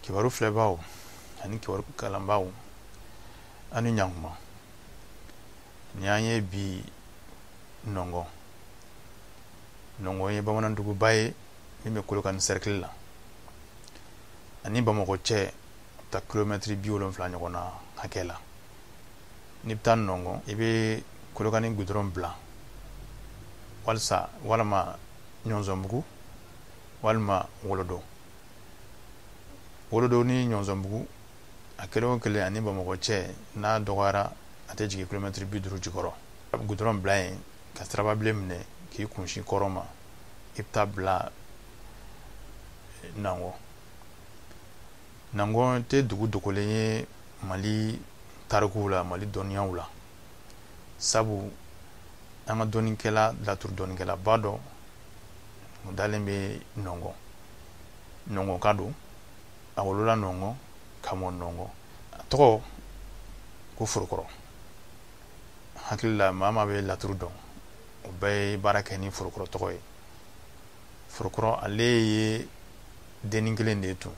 Kibaru filɛbaaw ani kibaru kalanbaaw, aw ni ɲankuma. Nin y'an ye bi Nɔngɔn. Nɔngɔn ye bamananduguba ye min bɛ Kolokani cercle la. Ani Bamakɔ cɛ, a bɛ taa kilomɛtiri 70 ɲɔgɔn na hakɛ la. N'i bɛ taa Nɔngɔn, i bɛ Kolokani goudron bila walasa walima Ɲɔnzɔnbugu walima Wolodo. Wolodo ni Ɲɔnzɔnbugu, a kelen o kelen ani Bamakɔ cɛ, n'a dɔgɔyara, a tɛ jigin kilomɛtiri 50 jukɔrɔ. Goudron bila yen ka sirababilen minɛ k'i kunsin kɔrɔn ma, i bɛ taa bila Nangɔ. Nangɔ tɛ dugu dogolen ye Mali tarikuw la, Mali dɔnniyaw la, sabu an ka dɔnnikɛla, laturu dɔnnikɛlaba dɔ, o dalen bɛ Nɔngɔn. Nɔngɔn ka don, a wolola Nɔngɔn ka mɔ Nɔngɔn. A tɔgɔ ko Forokɔrɔ. Hakili la, maa maa bɛ laturu dɔn, o bɛɛ ye baara kɛ ni Forokɔrɔ tɔgɔ ye. Forokɔrɔ, ale ye dennin kelen de ye tun,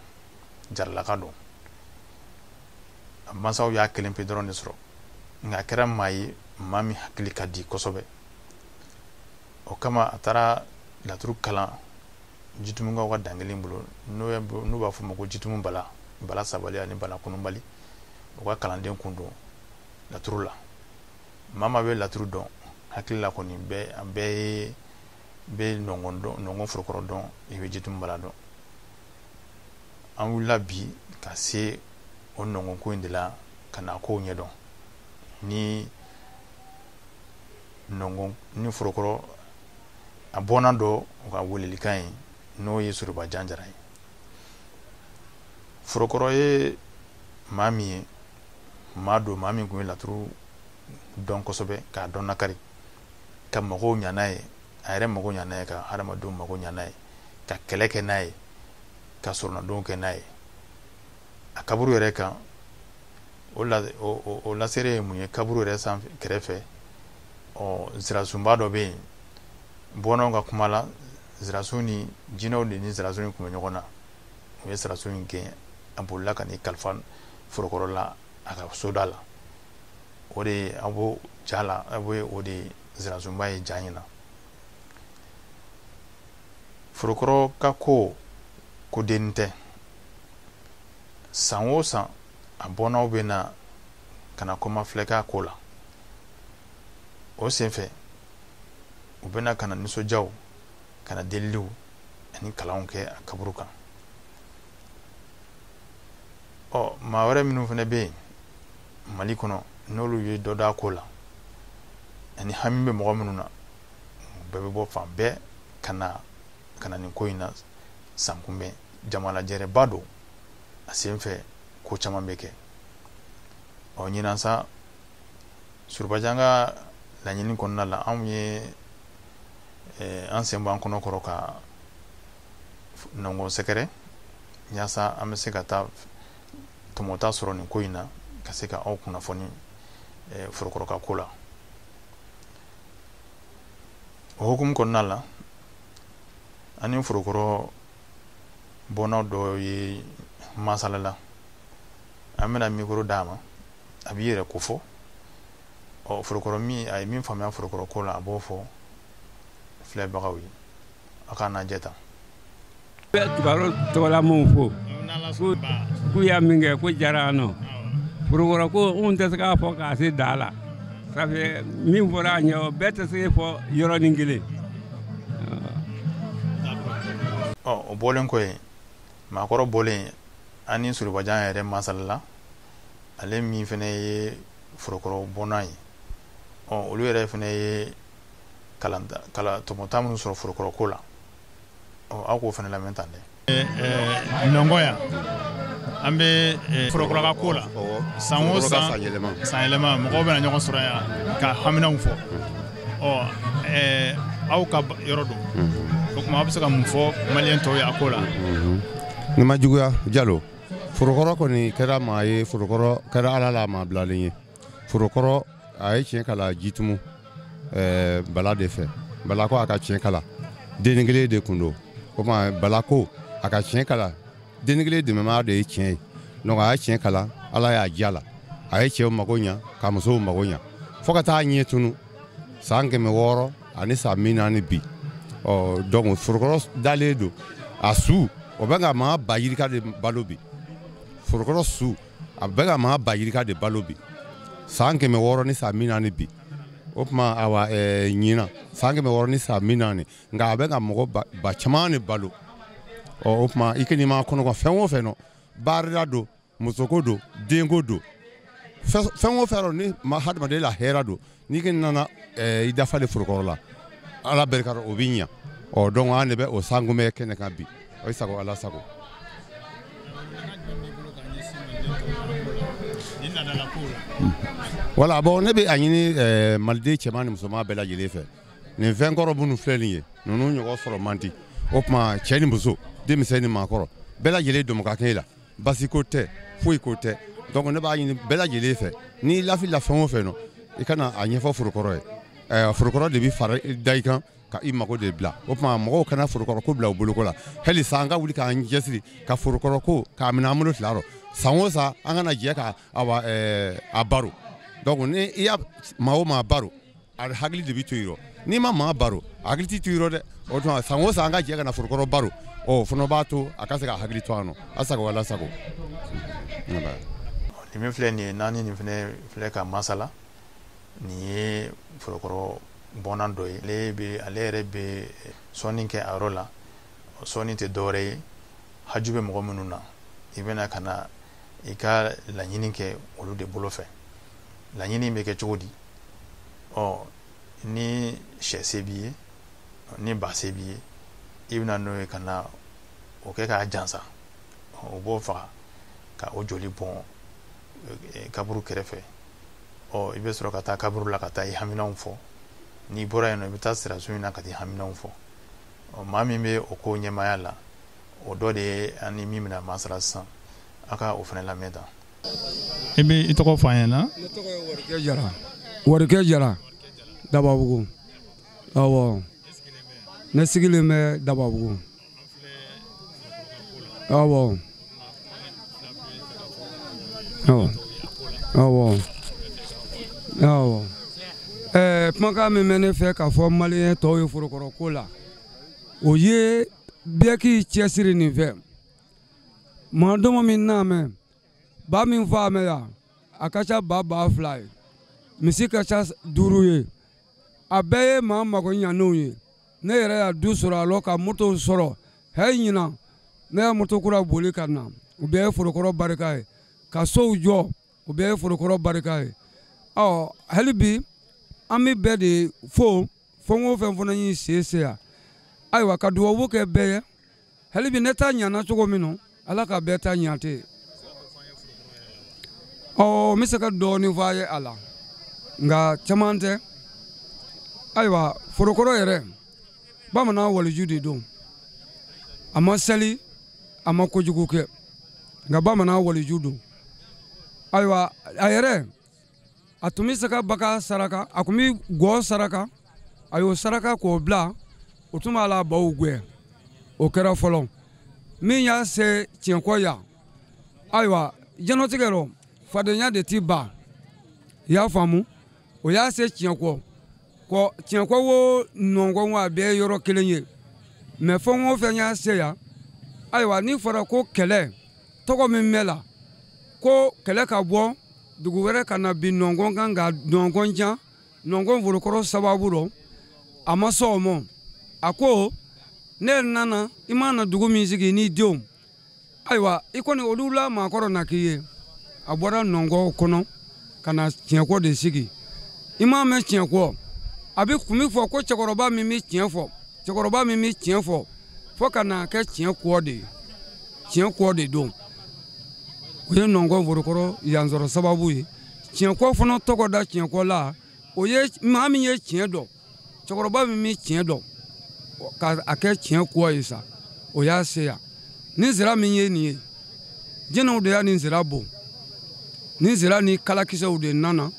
jaralaka don. A mansaw y'a kelen pe dɔrɔn de sɔrɔ, nka a kɛra maa ye, maa min hakili ka di kosɛbɛ. O kama a taara laturu kalan Jitumukaw ka dankelen bolo, n'u b'a fɔ ma ko Jitumu Bala, Bala Sabali ani Bala Kununbali. O ka kalanden kun don laturu la. Maa maa bɛ laturu dɔn, hakili la kɔni, bɛɛ an bɛɛ ye bɛ Nɔngɔn dɔn, Nɔngɔn Forokɔrɔ dɔn, i bɛ Jitumu Bala dɔn. An wulila bi ka se o Nɔngɔn ko in de la, ka na kow ɲɛdɔn ni Nɔngɔn ni Forokɔrɔ a bɔnna dɔ, u ka welelikan ye, n'o ye Sorubajan Jara ye. Forokɔrɔ ye maa min ye, maa don, maa min tun ye laturu dɔn kosɛbɛ, k'a dɔn nakari, ka mɔgɔw ɲa n'a ye, a yɛrɛ mago ɲa n'a ye, ka hadamadenw mago ɲa n'a ye, ka kɛlɛ kɛ n'a ye, ka sɔrɔnadonw kɛ n'a ye. A kaburu yɛrɛ kan, o lasere ye mun ye? Kaburu yɛrɛ sanfɛ kɛrɛfɛ, ɔ zirasunba dɔ bɛ yen. Bɔnnaw ka kuma la, zirasun ni jinɛw de ni zirasun in tun bɛ ɲɔgɔn na. U ye zirasun in gɛn, a bolila ka n'i kalifa Forokɔrɔ la a ka soda la. O de ye aw b'o ja la, aw bɛ o de zirasunba ye ja in na. Forokɔrɔ ka ko ko dennin tɛ. San o san, a bɔnnaw bɛ na ka na kɔmafilɛ k'a ko la. O senfɛ, u bɛna ka na nisɔndiyaw, ka na deliliw ani kalanw kɛ a kaburu kan. Ɔ maa wɛrɛ minnu fana bɛ yen Mali kɔnɔ, n'olu ye dɔ d'a ko la ani hami bɛ mɔgɔ minnu na, u bɛɛ bɛ bɔ fan bɛɛ ka na nin ko in na san kunbɛn. Jamalajɛrɛba don, a sen fɛ ko caman bɛ kɛ. Ɔ ɲinan sa, Sorubajan ka laɲini kɔnɔna la, anw ye an sen bɔ an kɔnɔ kɔrɔ ka Nɔngɔn sɛgɛrɛ, yaasa an bɛ se ka taa tɔmɔta sɔrɔ nin ko in na, ka se ka aw kunnafoni Forokɔrɔ ka ko la. O hukumu kɔnɔna la, an ni Forokɔrɔ bɔnna dɔ ye masala la. An bɛna micro d'a ma, a b'i yɛrɛ ko fɔ. Ɔ Forokɔrɔ min, a ye min faamuya Forokɔrɔ ko la, a b'o fɔ filɛbagaw ye. A k'a lajɛ tan. Kibaru tɔgɔla minnu fo k'u y'a min kɛ ko diyara an nɔ. Forokɔrɔ ko, anw tɛ se k'a fɔ k'a se da la, sabu min fɔra a ɲɛ, o bɛɛ tɛ se fɔ yɔrɔnin kelen. Ɔ o bɔlen kɔ yen, maakɔrɔ bɔlen, an ni Sorubajan yɛrɛ masala la, ale min fana ye Forokɔrɔ bɔnna ye. Ɔ olu yɛrɛ fana ye kalan tɔmɔta minnu sɔrɔ Forokɔrɔ ko la, ɔ aw k'o fana lamɛn tan dɛ. Nɔngɔn yan, an bɛ Forokɔrɔ ka ko la. San o san, san yɛlɛma, mɔgɔw bɛna ɲɔgɔn sɔrɔ yan ka haminaw fɔ. Ɔ aw ka yɔrɔ don, o tuma aw bɛ se ka mun fɔ maliyɛn tɔw ye a ko la? Ni ma juguya, Jalo, Forokɔrɔ kɔni kɛra maa ye. Forokɔrɔ kɛra Ala la maa bilalen ye. Forokɔrɔ, a ye tiɲɛ kala Jitumu Bala de fɛ. Bala ko a ka tiɲɛ kala, dennin kelen de kun don. O tuma Bala ko a ka tiɲɛ kala. Denni kelen dɛmɛmaa de ye tiɲɛ ye. Donc a ye tiɲɛ kalan, Ala y'a diya la. A ye cɛw mago ɲa, ka musow mago ɲa. Fo ka taa ɲɛ tunu san 640 bi. Ɔ donc Forokɔrɔ dalen don a su o bɛ ka maa ba yirika de balo bi. Forokɔrɔ su a bɛ ka maa ba yirika de balo bi. San 640 bi. O tuma awa ɲinan san 640, nka a bɛ ka mɔgɔ ba caman de balo. Ɔ o tuma i kɔni ma kɔnɔ fɛn o fɛn nɔ, baarada don, musoko don, denko don, fɛn o fɛn ni ma hadamaden la hɛrɛ don, n'i k'i nana i dafa de Forokɔrɔ la, Ala barika o bɛ ɲa. Ɔ donc an de bɛ o sankunbɛn kɛnɛ kan bi. O ye sago Ala sago. Voilà, bon ne bɛ a ɲini maliden cɛman ni musoman bɛɛ lajɛlen fɛ, nin fɛn kɔrɔ minnu filɛ nin ye, ninnu ɲɔgɔn sɔrɔ man di. O tuma cɛ ni muso, denmisɛn ni maakɔrɔ, bɛɛ lajɛlen dɔn ka kɛ e la, basi ko tɛ, foyi ko tɛ. Donc ne b'a ɲini bɛɛ lajɛlen fɛ, n'i lafilila fɛn o fɛn nɔ, i kana a ɲɛfɔ Forokɔrɔ ye. Forokɔrɔ de bɛ fara da i kan ka i mago de bila. O tuma mɔgɔw kana Forokɔrɔ ko bila u boloko la. Hali sa an ka wuli k'an cɛsiri ka Forokɔrɔ ko k'a minɛ an bolo fila rɔ. San o san an kana jɛ ka awa a baro. Donc ni i y'a maa o maa baro, a hakili de bɛ to i yɔrɔ. N'i ma maa baro, a hakili t'i to i yɔrɔ dɛ. O tuma san o san an ka jɛ ka na Forokɔrɔ baro. Ɔ fana b'a to a ka se ka hakili to an nɔ. A sago Ala sago. Nin min filɛ nin ye, naani nin fana filɛ ka masala. Nin ye Forokɔrɔ bɔnna dɔ ye. Ale yɛrɛ bɛ sɔnni kɛ a yɔrɔ la. Sɔnni tɛ dɔwɛrɛ ye, haju bɛ mɔgɔ minnu na, i bɛna ka na i ka laɲini kɛ olu de bolo fɛ. Laɲini bɛ kɛ cogo di? Ɔ ni sɛ se b'i ye, ni ba se b'i ye, i bɛna n'o ye ka na o kɛ k'a jansa, o b'o faga ka o joli bɔn kaburu kɛrɛfɛ. Ɔ i bɛ sɔrɔ ka taa kaburu la ka taa i haminanw fɔ. N'i bɔra yen nɔ, i bɛ taa sirasun in na ka t'i haminanw fɔ. Ɔ maa min bɛ o ko ɲɛmaaya la, o dɔ de ye an ni min bɛna masala sisan. A ka o fana lamɛn tan. I bɛ i tɔgɔ fɔ an ɲɛna. Ne tɔgɔ ye Warikɛ Jara. Warikɛ Jara, Dababugu. Awɔ. Ne sigilen bɛ Dababugu. Awɔ. Awɔ. Awɔ. Awɔ. Kumakan min bɛ ne fɛ k'a fɔ maliyɛn tɔw ye Forokɔrɔ ko la, o ye bɛɛ k'i cɛsiri nin fɛ. Maa dɔmɔ min n'a mɛn, ba min fa mɛn yan, a ka ca ba 2000 ye, misi ka ca 5 ye, a bɛɛ ye maa mago ɲanenw ye. Ne yɛrɛ y'a du sɔrɔ a lɔ ka moto sɔrɔ, hɛyi ɲinan ne ya moto kura boli ka na, o bɛɛ ye Forokɔrɔ barika ye. Ka sow jɔ, o bɛɛ ye Forokɔrɔ barika ye. Ɔ hali bi an bɛ bɛɛ de fo, fɛn o fɛn fana y'i sen se yan. Ayiwa ka duwawu kɛ bɛɛ ye. Hali bi ne ta ɲana cogo min na, Ala ka bɛɛ ta ɲa ten. Ɔ n bɛ se ka dɔɔnin fɔ a ye a la, nka caman tɛ. Ayiwa Forokɔrɔ yɛrɛ, bamanan waliju de don. A ma seli, a ma kojugu kɛ, nka bamanan waliju don. Ayiwa a yɛrɛ, a tun bɛ se ka bagan saraka, a tun bɛ gɔ saraka, a y'o saraka k'o bila, o tun b'a la baw gɛn. O kɛra fɔlɔ. Min y'a se tiɲɛkɔ yan, ayiwa jɛnɛtigɛ rɔ, fadenya de ti ban. I y'a faamu? O y'a se tiɲɛkɔ. Kɔ tiɲɛkɔ wo nɔngɔn wo, a bɛɛ ye yɔrɔ kelen ye. Mɛ fɛn o fɛn y'a se yan, ayiwa n'i fɔra ko kɛlɛ, tɔgɔ min bɛ la, ko kɛlɛ ka bɔ dugu wɛrɛ ka na bin nɔngɔn kan ka nɔngɔn jan, nɔngɔn Forokɔrɔ sababu rɔ, a ma sɔn o ma. A ko ne nana, i mana dugu min sigi n'i denw, ayiwa i kɔni olu la maakɔrɔ na k'i ye. A bɔra nɔngɔn kɔnɔ ka na tiɲɛkɔ de sigi. I m'a mɛn tiɲɛkɔ, a bɛ kun min fɔ ko cɛkɔrɔba min bɛ tiɲɛ fɔ, cɛkɔrɔba min bɛ tiɲɛ fɔ, fo ka n'a kɛ tiɲɛ kɔ de ye. Tiɲɛ kɔ de don. O ye nɔngɔn Forokɔrɔ yansɔrɔ sababu ye. Tiɲɛkɔ fana tɔgɔ da tiɲɛkɔ la, o ye maa min ye tiɲɛ dɔn, cɛkɔrɔba min bɛ tiɲɛ dɔn, ka a kɛ tiɲɛ kɔ ye sa, o y'a se yan. Nin sira min ye nin ye, jinɛw de y'a nin sira bon. Nin sira ni kalakisɛw de nana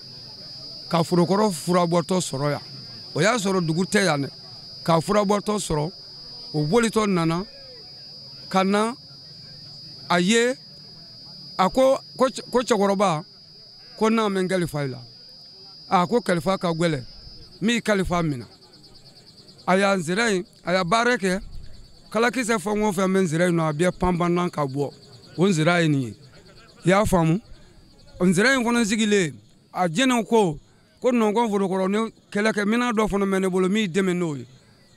ka Forokɔrɔ furabɔtɔ sɔrɔ yan. O y'a sɔrɔ dugu tɛ yan dɛ. Ka furabɔtɔ sɔrɔ, o bolitɔ nana ka na A ye a ko ko cɛkɔrɔba ko n'a mɛ n kalifa i la. A ko kalifa ka gɛlɛn, min kalifa minɛ. A y'a nsira in, a y'a baara kɛ kalakisɛ fɛn o fɛn bɛ nsira in nɔ, a bɛɛ panpanna ka bɔ. O nsira ye nin ye, i y'a faamu. Nsira in fana sigilen, a jɛnɛw ko ko nɔnkɔn forokɔrɔ ni kɛlɛkɛminɛn dɔ fana bɛ ne bolo min dɛmɛ n'o ye.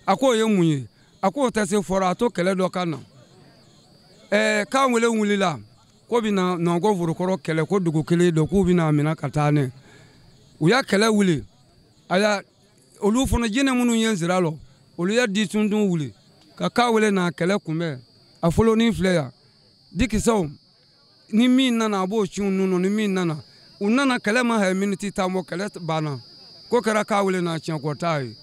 A k'o ye mun ye? A k'o tɛ se fɔra, a to kɛlɛ dɔ ka na. K'an wele wulila ko bɛna nɔnkɔn forokɔrɔ kɛlɛ, ko dugu kelen dɔ k'u bɛna a minɛ ka taa ne. U y'a kɛlɛ wuli, a y'a olu fana jinɛ minnu ye nsira lɔ, olu y'a di tuntun wuli ka k'a wele n'a kɛlɛ kunbɛn. A fɔlɔnin filɛ yan, dikisɛw ni min nana a b'o cun nunnu, ni min nana u nana kɛlɛ ma hɛ miniti tan bɔ, kɛlɛ banna. Ko kɛra k'a wele n'a tiɲɛkɔta ye.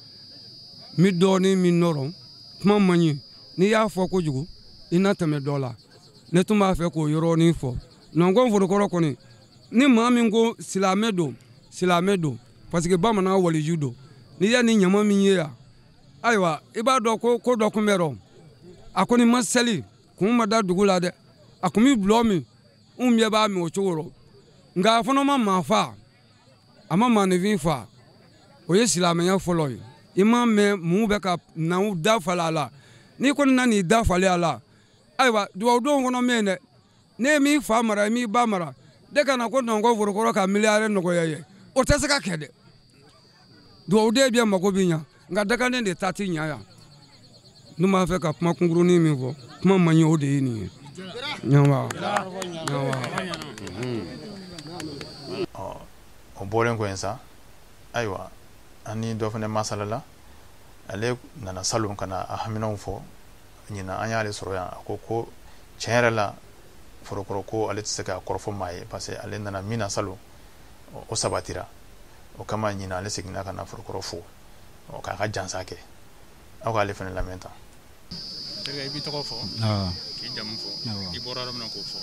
N bɛ dɔɔnin min nɔrɔ, kuma man ɲi, n'i y'a fɔ kojugu i na tɛmɛ dɔ la. Ne tun b'a fɛ k'o yɔrɔnin fɔ. Nɔnkɔn forokɔrɔ kɔni, ni maa min ko silamɛ don, silamɛ don, parce que bamanan waliju don. N'i y'a ni ɲama min ye yan, ayiwa i b'a dɔn ko ko dɔ kun bɛ rɔ. A kɔni ma seli, kun ma da dugu la dɛ. A kun bɛ bulɔ min, n ɲɛ b'a min o cogo rɔ. Nka a fana ma maa fa, a ma maaninfin fa. O ye silamɛya fɔlɔ ye. I m'a mɛn mun bɛ ka na da falen a la. N'i kɔni nan'i da falen a la, ayiwa dugawudenw kɔnɔ min dɛ, ne ye min fa mara, i m'i ba mara, de ka na ko nɔnkɔn forokɔrɔ ka miliyari nɔgɔya ye, o tɛ se ka kɛ dɛ. Dugawuden bɛɛ mako bɛ ɲa, nka dakaden de ta ti ɲa yan. Ne b'a fɛ ka kuma kunkurunin min fɔ, kuma man ɲi, o de ye nin ye. Ɲawa ɲawa. O bɔlen kɔ yen sa, ayiwa an ni dɔ fana masala la, ale nana salon ka na a haminaw fɔ. Ɲinan an y'ale sɔrɔ yan, a ko ko tiɲɛ yɛrɛ la forokɔrɔ ko ale tɛ se k'a kɔrɔfɔ maa ye, parce que ale nana min na salon o sabatira. O kama ɲinan ale seginna ka na forokɔrɔ fo k'a ka jansa kɛ. Aw k'ale fana lamɛn tan. Terikɛ, i b'i tɔgɔ fɔ, k'i jamu fɔ, i bɔra yɔrɔ min na k'o fɔ.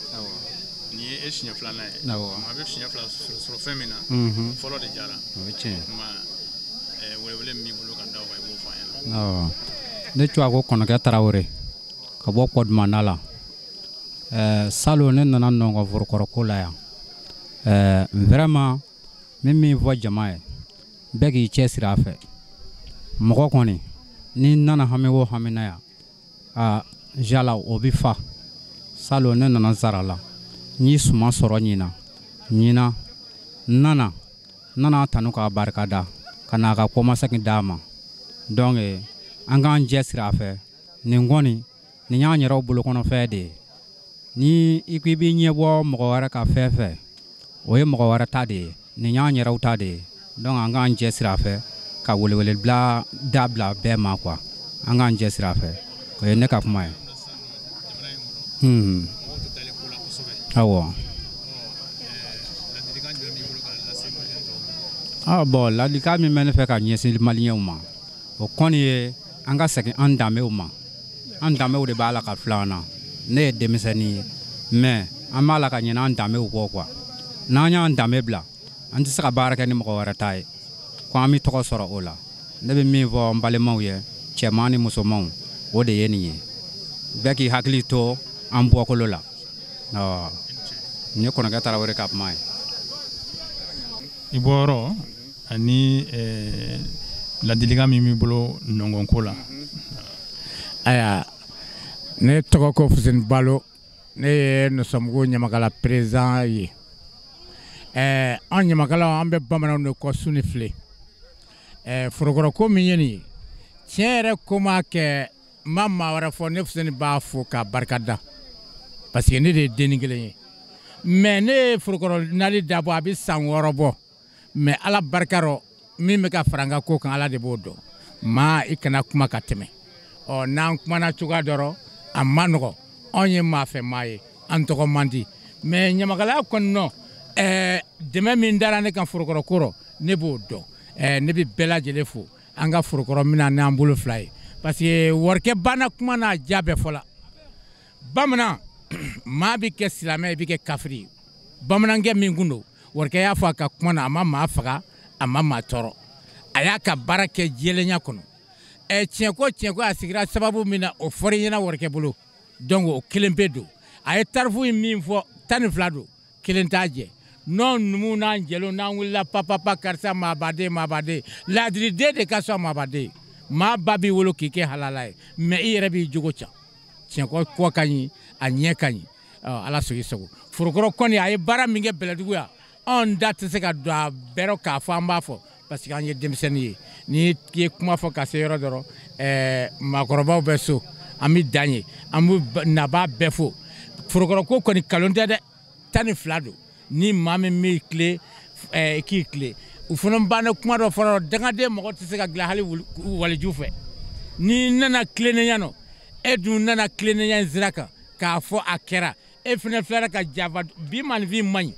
Nin ye e siɲɛ filanan ye. A bɛ siɲɛ fila sɔrɔ fɛn min na, fɔlɔ de jara. O ye tiɲɛ ye. Kuma welewele min b'i bolo ka da o kan, i b'o fɔ an ɲɛna. Ne tɔgɔ ko Kɔnɔkɛ Tarawele ka bɔ Kɔdumanda la. Salon ne nana nɔnkɔn forokɔrɔ ko la yan. Vraiment n bɛ min fɔ jama ye, bɛɛ k'i cɛsiri a fɛ. Mɔgɔ kɔni n'i nana hami o hami na yan, a jala o bɛ fa. Salon ne nana sara la, n ye suman sɔrɔ ɲinan. Ɲinan n nana tanu k'a barika da, ka n'a ka kɔmasegin d'a ma. Donc an k'an cɛsiri a fɛ. Nin kɔni nin y'an yɛrɛw bolokɔnɔfɛn de ye. Ni i ko i b'i ɲɛbɔ mɔgɔ wɛrɛ ka fɛn fɛ, o ye mɔgɔ wɛrɛ ta de ye. Nin y'an yɛrɛw ta de ye. Donc an k'an cɛsiri a fɛ ka welewele bila dabila bɛɛ ma quoi. An k'an cɛsiri a fɛ. O ye ne ka kuma ye. Awɔ. Bon, ladilikan min bɛ ne fɛ ka ɲɛsin maliyɛnw ma, o kɔni ye an ka segin an danbew ma. An danbew de b'a la ka filan na. Ne ye denmisɛnnin ye, mais an b'a la ka ɲinɛ an danbew kɔ quoi. N'an y'an danbe bila, an tɛ se ka baara kɛ ni mɔgɔ wɛrɛ ta ye, ko an bɛ tɔgɔ sɔrɔ o la. Ne bɛ min fɔ n balimaw ye, cɛman ni musomanw, o de ye nin ye. Bɛɛ k'i hakili to an bɔkolo la. Nin ye Kɔnɔkɛ Tarawele ka kuma ye. I bɔyɔrɔ ani ladilikan min b'i bolo nɔngɔnko la. Ayiwa, ne tɔgɔ ko Fuseni Balo, ne ye Nɔsɔnbugu ɲamakala président ye. An ɲamakalaw an bɛ bamananw de kɔ su ni file. Forokɔrɔ ko min ye nin ye, tiɲɛ yɛrɛ ko m'a kɛ, n ma maa wɛrɛ fɔ, ne Fuseni b'a fo k'a barika da, parce que ne de ye denni kelen ye. Mais ne ye forokɔrɔ nali dabɔ a bɛ san 6 bɔ, mais Ala barika rɔ, min bɛ ka fara n ka ko kan, Ala de b'o dɔn. Maa i kana kuma ka tɛmɛ. Ɔ n'an kumana cogoya dɔ rɔ, a ma nɔgɔ. Anw ye maa fɛ maa ye, an tɔgɔ man di. Mais ɲamakalaya kɔni nɔ, dɛmɛ min dara ne kan forokɔrɔ ko rɔ, ne b'o dɔn. Ne bɛ bɛɛ lajɛlen fo an ka forokɔrɔ min n'an bolo fila ye, parce que warikɛ banna kuma n'a ja bɛɛ fɔ la. Bamanan maa bɛ kɛ silamɛ, i bɛ kɛ kafiri ye. Bamanankɛ min kun don, warikɛ y'a fɔ a ka kuma na, a ma maa faga, a ma maa tɔɔrɔ, a y'a ka baara kɛ jɛlenya kɔnɔ. Tiɲɛko a sigira sababu min na, o fɔra i ɲɛna warikɛ bolo. Donc o kelen pe don. A ye tarifu in min fɔ 12 don, kelen t'a jɛ. N'o numu n'an jeliw n'an wulila papapa karisa maabaden maabaden laadiriden de ka sɔn maabaden. Maa ba b'i wolo k'i kɛ halala ye mais i yɛrɛ b'i jogo ca. Tiɲɛ kɔ ka ɲi, a ɲɛ ka ɲi. Ala sɔg'i sago. Forokɔrɔ kɔni a ye baara min kɛ Bɛlɛdugu yan, anw da tɛ se ka don a bɛɛ rɔ k'a fɔ an b'a fɔ parce que an ye denmisɛnnin ye. N'i ye kuma fɔ ka se yɔrɔ dɔrɔn, maakɔrɔbaw bɛ so, an bɛ dan ye, an bɛ nabaa bɛɛ fo. Forokɔrɔ ko kɔni nkalon tɛ dɛ, 12 don. Ni maa min m'i tile, k'i tile. U fana banna kuma dɔ fɔlɔ, dangaden mɔgɔ tɛ se ka dilan hali waliju fɛ. N'i nana tilennenya nɔ, e dun nana tilennenya in sira kan k'a fɔ a kɛra, e fana filɛra ka janfa. Bi maninfin man ɲi,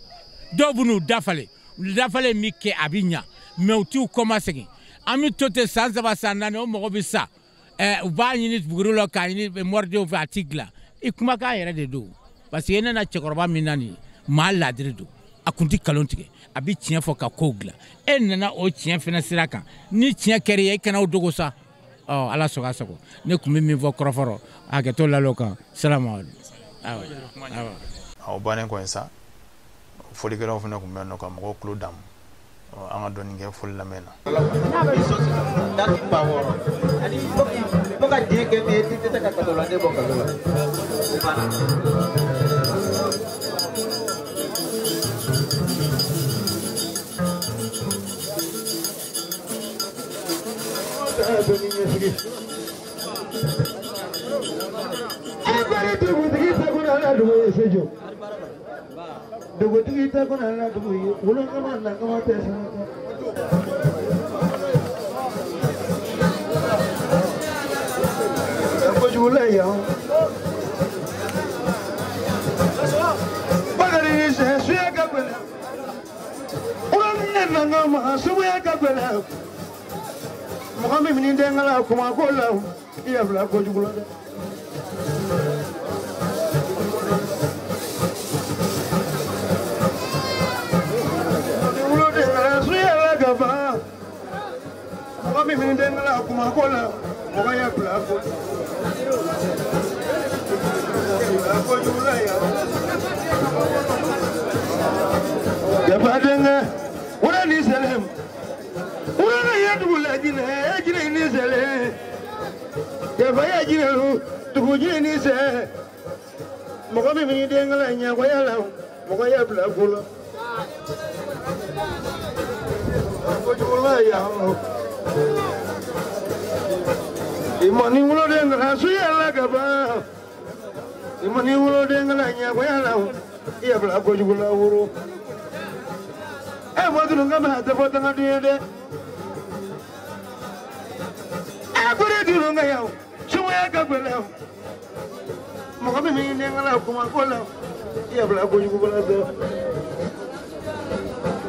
dɔw bɛ n'u dafalen, dafalen min kɛ a bɛ ɲa mais u t'u kɔmasegin. An bɛ to ten san 3 san 4, o mɔgɔ bɛ sa, u b'a ɲini buguri la k'a ɲini mɔridenw fɛ, a ti dilan. I kumakan yɛrɛ de don parce que e nana cɛkɔrɔba min na nin ye, maa ladiri don, a kun tɛ nkalon tigɛ, a bɛ tiɲɛ fɔ ka kow dilan. E nana o tiɲɛ fana sira kan, ni tiɲɛ kɛra i ye, i kana o dogo sa. Ala sɔgɔ a sago. Ne tun bɛ min fɔ kɔrɔfɔ rɔ, hakɛto lal'o kan. Salamu aleykum. O bannen kɔ sa, fɔlikɛlaw fana tun bɛ yen nɔ ka mɔgɔw tulo daamu an ka dɔɔnin kɛ fɔli lamɛn na. Dugutigi tɛ kɔnɔ la dugu ye, wolokama nakama tɛ sanata. Kojugu la yan. Bakari ni sɛ suya ka gɛlɛn. Wolominɛ nangama suguya ka gɛlɛn. Mɔgɔ min ni denkala kuma ko la, i y'a bila kojugu la dɛ. Mɔgɔ min ni denkala kuma ko la, mɔgɔ y'a bila ko kojugu la yan. Jafa denkɛ, wolo ni sɛlɛm. Wolo ye dugu la jinɛ, jinɛ ni sɛlɛm. Jafa ye jinɛ dugu jinɛ ni sɛ. Mɔgɔ min ni denkala ɲɛkɔya la, mɔgɔ y'a bila ko la. Kojugu la yan. I mani woloden ka suya la ka ban. I mani woloden ka ɲɛkɔya la, i y'a bila kojugu la woro. E mɔ tunu ka mɛ a tɛ fɔ dangaden ye dɛ. A ko ne tunu ka yan, sumaya ka gɛlɛn. Mɔgɔ min b'i den ka kuma ko la, i y'a bila kojugu la dɛ.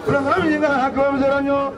Kulankalan min ka hakɛ bɛ sɔrɔ ɲɔ.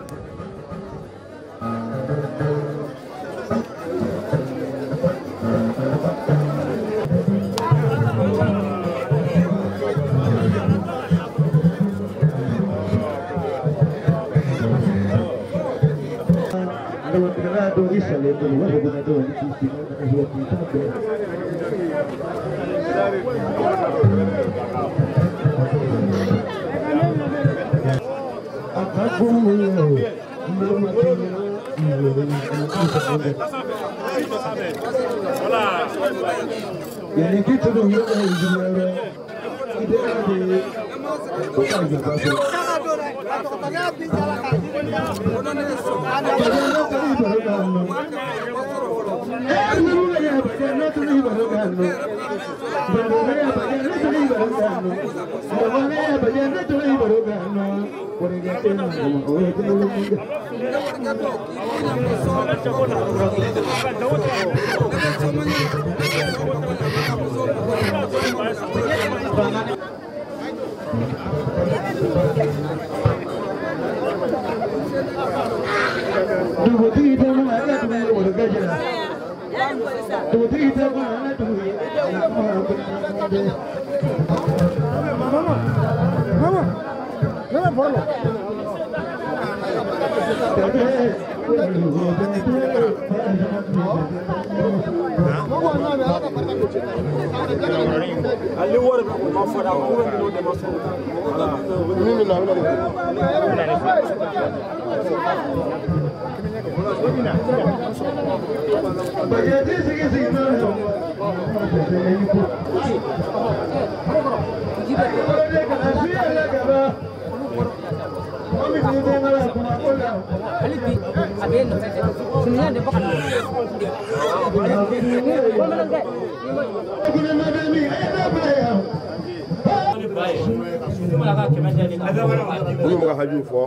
Minnu bɛ ka haju fɔ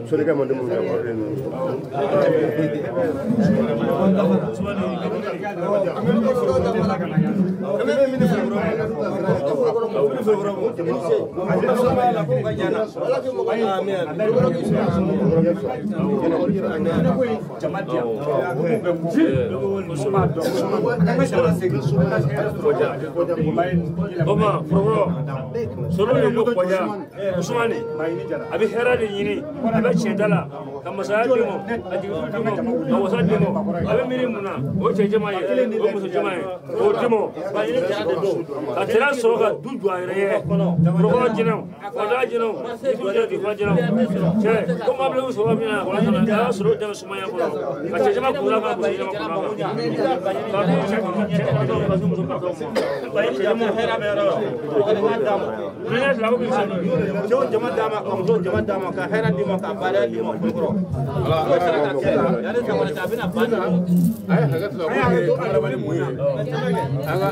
solikɛ man di minnu ye o de ninnu. A bɛ hɛrɛ de ɲini a bɛ tiɲɛ la ka masaya di ma ka jigin di ma ka wasa di ma a bɛ miiri mun na o ye cɛ jɛman ye o ye muso jɛman ye o di ma ka ɲini jara de don ka jara sɔrɔ ka du jɔ a yɛrɛ ye forokɔrɔ jinɛw kɔda jinɛw jigijɛ difa jinɛw cɛ ko maa bilen sɔrɔ min na a y'a sɔrɔ dɛmɛ sumaya kɔnɔ ka cɛ jɛman kun la ka muso jɛman kun la ka cɛ ka muso ka cɛ jɛman hɛrɛ bɛ yɔrɔ cɛw jama d'a ma ka muso jama d'a ma ka hɛrɛ d'i ma ka baara d'i ma kulukɔrɔ. A ye hakɛ to a ko adamaden mun ye an ka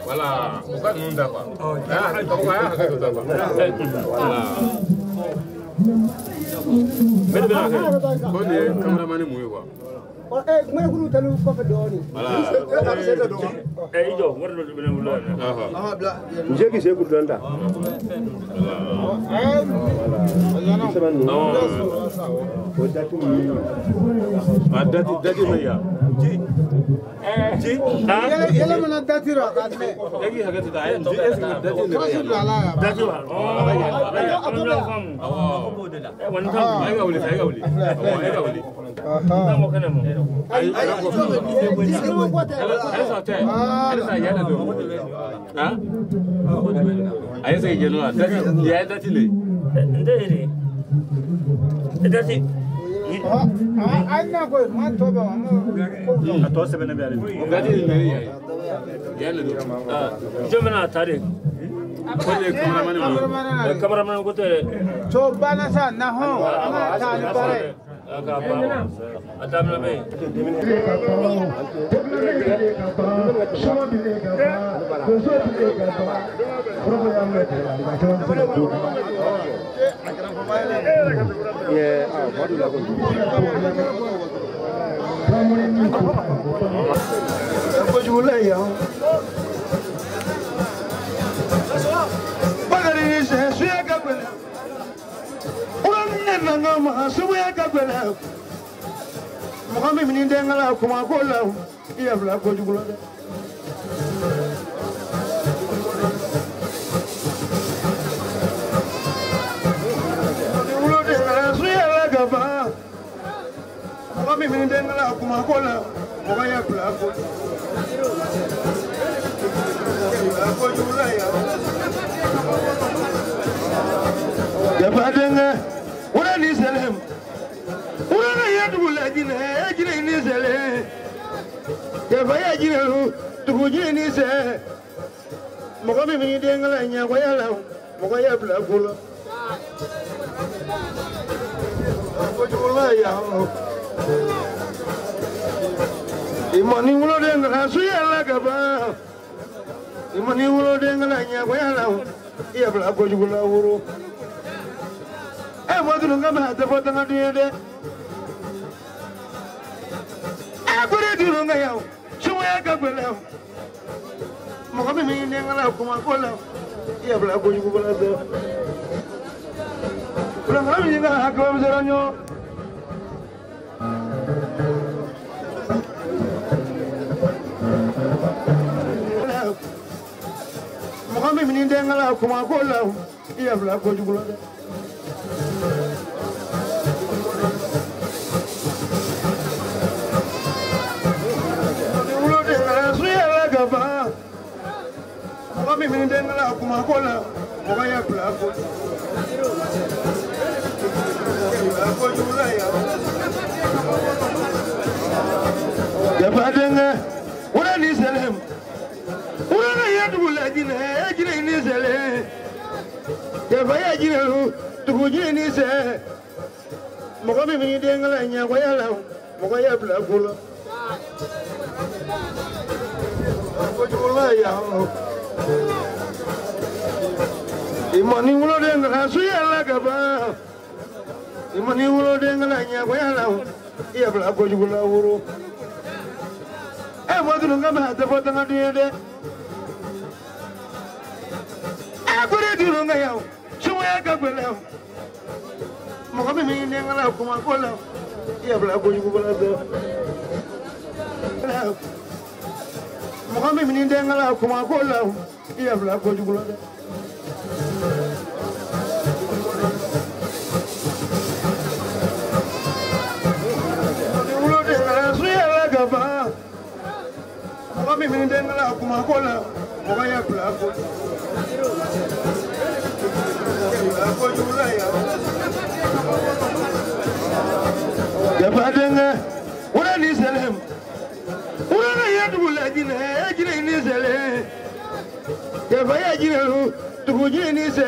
wala u ka ninnu da quoi a y'a hakɛ to da quoi wala. Ne bɛna kɛ ko nin ye kameramani mun ye quoi. I jɔ wari dɔ bɛ ne bolo yan. N se k'i se k'u dɔn ta. Sɛbɛn ninnu. O dati ninnu. A dati dati bɛ yan. Ji. Ji. Yɛlɛ mana dati rɔ a ka mɛn. E k'i hakɛ to ta a ye ji est ce que dati de bɛ yan. Dati wa. A to bɛ yan. Awɔ. E ka wuli sa e ka wuli. Awɔ e ka wuli. Ayi Mɔgɔ min ni denkala kuma ko la i y'a bila kojugu la dɛ. Ni wolo denkala suyala ka ban mɔgɔ min ni denkala kuma ko la mɔgɔ y'a bila kojugu la yan. Jafa denkɛ wolo ni sɛlɛm. Wala ya dugu la jinɛ jinɛ ni sɛlɛ jafa ya jinɛ dugu jinɛ ni sɛ mɔgɔ min b'i den kala ɲɛkɔya la mɔgɔ y'a bila ko la kojugu la yan i ma ni woloden kala suya la ka ban i ma ni woloden kala ɲɛkɔya la i y'a bila kojugu la woro e mɔ tunu ka ma tɛ fɔ dangaden ye dɛ. Mɔgɔ min b'i den kala kuma ko la i y'a bila kojugu la dɛ. Kulonkala min ka hakɛ bɛ sɔrɔ ɲɔ. Mɔgɔ min b'i den kala kuma ko la i y'a bila kojugu la dɛ. Mɔgɔ min bɛ den la kuma ko la mɔgɔ y'a bila ko kojugu la yan. Jafa denkɛ wula ni sɛlɛm wula ni ye dugu lajinɛ jinɛ ni sɛlɛm jafa ye jinɛ dugu jinɛ ni sɛ mɔgɔ min bɛ den la ɲɛkɔya la mɔgɔ y'a bila ko la kojugu la yan. I mani woloden ka suya la ka ban i mani woloden ka ɲɛkɔya la i y'a bila kojugu la woro e mɔ tunu ka ma tɛ fɔ tangaden ye dɛ a ko de tunu ka yan sumaya ka gɛlɛn mɔgɔ min b'i den ka kuma ko la i y'a bila kojugu la dɛ mɔgɔ min b'i den ka kuma ko la i y'a bila kojugu la dɛ. Mɔgɔ min bɛ den la kuma ko la mɔgɔ y'a bila ko kojugu la yan. Jafa denkɛ wula ni sɛlɛm wula ni ye dugu lajinɛ jinɛ ni sɛlɛm jafa ye jinɛ dugu jinɛ ni sɛ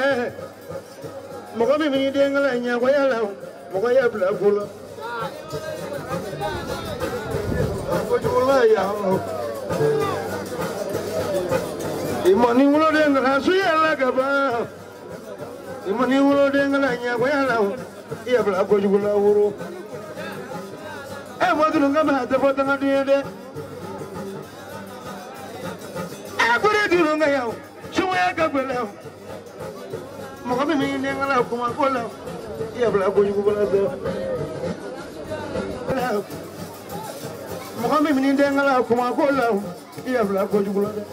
mɔgɔ min bɛ den la ɲɛkɔya la mɔgɔ y'a bila ko la kojugu la yan. I mani woloden ka suya la ka ban i mani woloden ka ɲɛkɔya la i y'a bila kojugu la woro e mɔ tunu ka ma tɛ fɔ tangaden ye dɛ a ko de tunu ka yan sumaya ka gɛlɛn mɔgɔ min b'i den ka kuma ko la i y'a bila kojugu la dɛ mɔgɔ min b'i den ka kuma ko la i y'a bila kojugu la dɛ.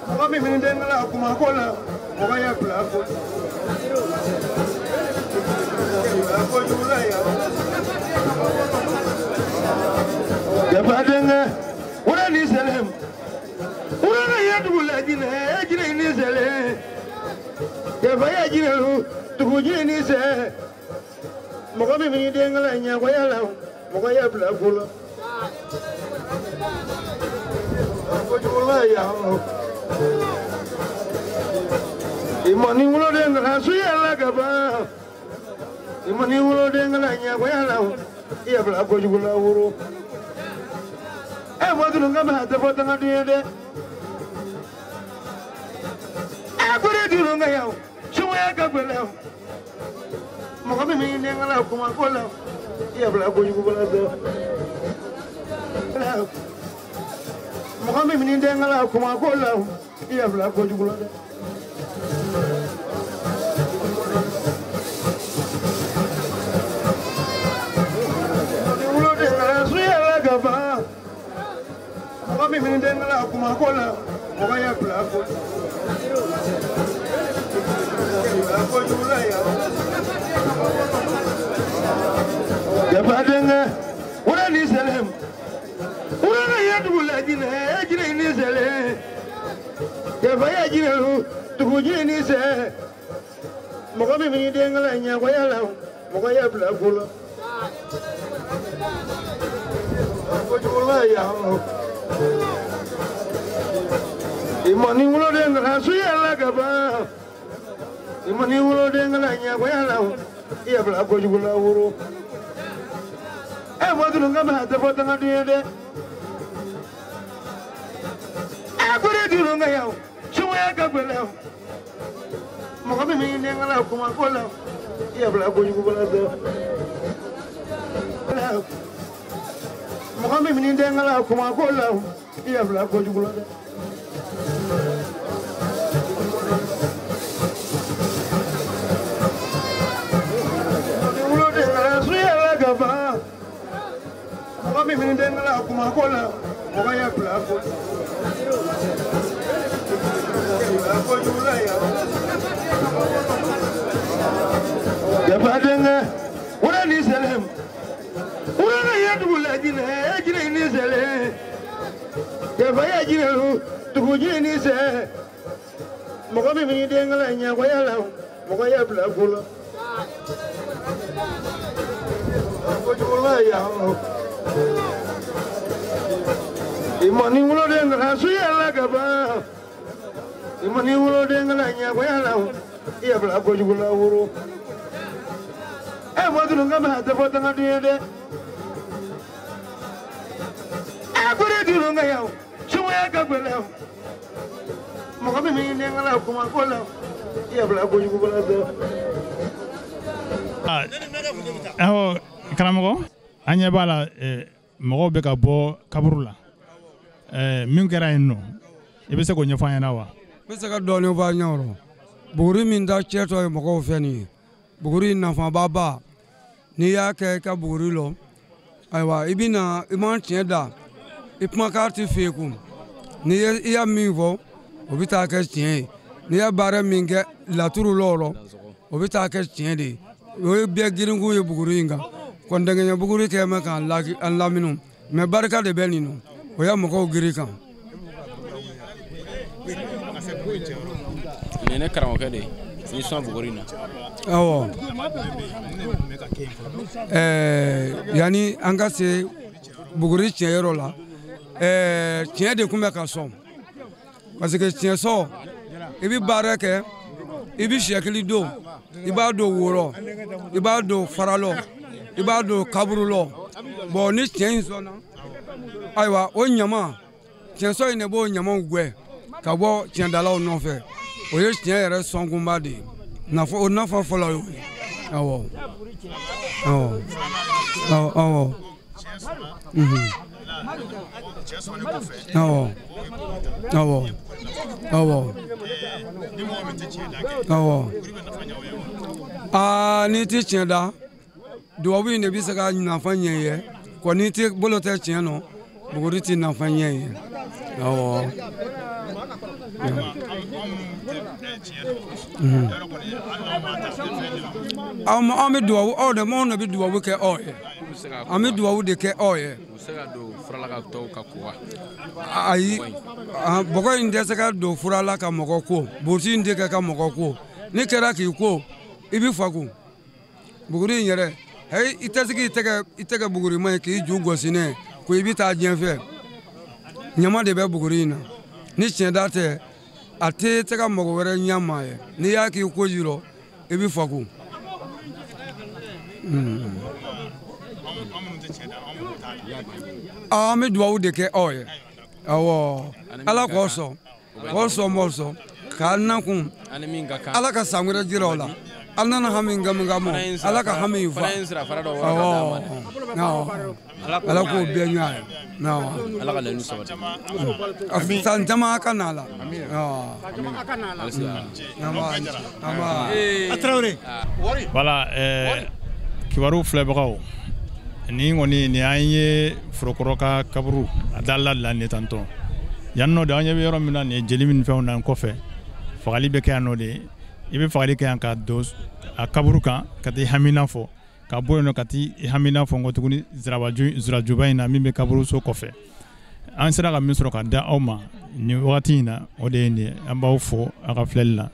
Mɔgɔ min bɛ den la kuma ko la mɔgɔ y'a bila ko kojugu la yan. Jafa denkɛ wula ni sɛlɛm wula ni ye dugu lajinɛ jinɛ ni sɛlɛm jafa ye jinɛ dugu jinɛ ni sɛ mɔgɔ min bɛ den la ɲɛkɔya la mɔgɔ y'a bila ko la kojugu la yan. I mani woloden ka suya la ka ban i mani woloden ka ɲɛkɔya la i y'a bila kojugu la woro e mɔ tunu ka ma tɛ fɔ tangaden ye dɛ a ko de tunu ka yan sumaya ka gɛlɛn mɔgɔ min b'i den ka kuma ko la i y'a bila kojugu la dɛ mɔgɔ min b'i den ka kuma ko la i y'a bila kojugu la dɛ. Mɔgɔ min bɛ den la kuma ko la mɔgɔ y'a bila ko kojugu la yan. Jafa denkɛ wula ni sɛlɛm wula ni ye dugu lajinɛ jinɛ ni sɛlɛm jafa ye jinɛ dugu jinɛ ni sɛ mɔgɔ min bɛ den la ɲɛkɔya la mɔgɔ y'a bila ko la kojugu la yan. I mani woloden ka suya la ka ban i mani woloden ka ɲɛkɔya la i y'a bila kojugu la woro e mɔ tunu ka ma tɛ fɔ tangaden ye dɛ a ko de tunu ka yan sumaya ka gɛlɛn mɔgɔ min b'i den ka kuma ko la i y'a bila kojugu la dɛ mɔgɔ min b'i den ka kuma ko la i y'a bila kojugu la dɛ. Mɔgɔ min bɛ den la kuma ko la mɔgɔ y'a bila ko kojugu la yan. Jafa Jafa denkɛ wura ni sɛlɛm wura ni ye dugu lajinɛ jinɛ ni sɛlɛm jafa ye jinɛ dugu jinɛ ni sɛ mɔgɔ min b'i den kala ɲɛkɔya la mɔgɔ y'a bila ko la kojugu ya i mɔni woloden kala suya la ka ban i mɔni woloden kala ɲɛkɔya la i y'a bila kojugu la woro. E mɔ tunu ka ma tɛ fɔ dangaden ye dɛ. E kore tunu ka yan sumaya ka gɛlɛn mɔgɔ min b'i den kala kuma ko la i y'a bila kojugu la dɛ. Awɔ karamɔgɔ an ɲɛ b'a la mɔgɔw bɛ ka bɔ kaburu la min kɛra yen nɔ i bɛ se k'o ɲɛfɔ an ɲɛna wa? N bɛ se ka dɔɔnin fɔ an ɲɛ o buguri min da cɛtɔ ye mɔgɔw fɛ nin ye buguri nafaba n'i y'a kɛ i ka buguri lɔ ayiwa i bɛ na i ma tiɲɛ da i kumakan tɛ f'i kun n'i ye i y'a min fɔ o bɛ taa kɛ tiɲɛ ye n'i y'a baara min kɛ laturu lɔ o rɔ o bɛ taa kɛ tiɲɛ de ye o ye bɛɛ girinkun ye buguri in kan kɔndɛngɛɲɛ buguri kɛ mɛ k'an lamini mɛ barika de bɛ nin nɔ o ye mɔgɔw giri kan. Nin ye ne karamɔgɔkɛ de ye n sɔn buguri in na. Awɔ yanni an ka se buguri tiɲɛyɔrɔ la tiɲɛ de tun bɛ ka sɔn parce que tiɲɛ sɔn i bɛ baara kɛ i bɛ siyɛkili don i b'a don wo rɔ i b'a don fara lɔ i b'a don kaburu lɔ bɔn ni tiɲɛ in sɔnna ayiwa o ɲama tiɲɛsɔn in de b'o ɲamaw gɛn ka bɔ tiɲɛdalaw nɔfɛ o ye tiɲɛ yɛrɛ sɔnkunba de ye nafa o nafa fɔlɔ y'o ye awɔ awɔ awɔ awɔ awɔ awɔ awɔ awɔ aa n'i ti tiɲɛ da dubabu in de bɛ se ka nafa ɲɛ i ye kɔ n'i ti bolo tɛ tiɲɛ nɔ buguri ti nafa ɲɛ i ye awɔ. An bɛ dubabu aw de anw de bɛ dubabu kɛ aw ye an bɛ dubabu de kɛ aw ye. Ayi bɔgɔ in tɛ se ka don fura la ka mɔgɔ ko burusi in tɛ kɛ ka mɔgɔ ko n'i kɛra k'i ko i bɛ fagu buguri in yɛrɛ heyi i tɛ se k'i tɛgɛ bugurima ye k'i ju gosi ne ko i bɛ taa diɲɛ fɛ ɲama de bɛ buguri in na ni tiɲɛda tɛ a tɛ se ka mɔgɔ wɛrɛ ɲɛ maa ye n'i y'a k'i ko ji rɔ i bɛ fagu. An bɛ dubabu de kɛ aw ye awɔ ala k'o sɔn k'o sɔn m'o sɔn k'an nakun ala ka san wɛrɛ jira o la an nana hami gami ka mɔ ala ka hami in fa awɔ ala k'o bɛɛ ɲɛ ye ala ka laɲini sabati san caman ka na la. Voilà kibaru filɛbagaw nin kɔni nin an ye Forokɔrɔ ka kaburu a dala la nin tantɔ yan nɔ de an ɲɛ bɛ yɔrɔ min na nin ye jeli min fɛnw na kɔfɛ fagali bɛ kɛ yan nɔ de i bɛ fagali kɛ yan ka don a kaburu kan ka t'i hamina fɔ ka bɔ yen nɔ ka t'i hamina fɔ nkɔ tuguni zirajuba in na min bɛ kaburuso kɔfɛ an sera ka min sɔrɔ ka da aw ma nin wagati in na o de ye nin ye an b'aw fo aw ka filɛli la.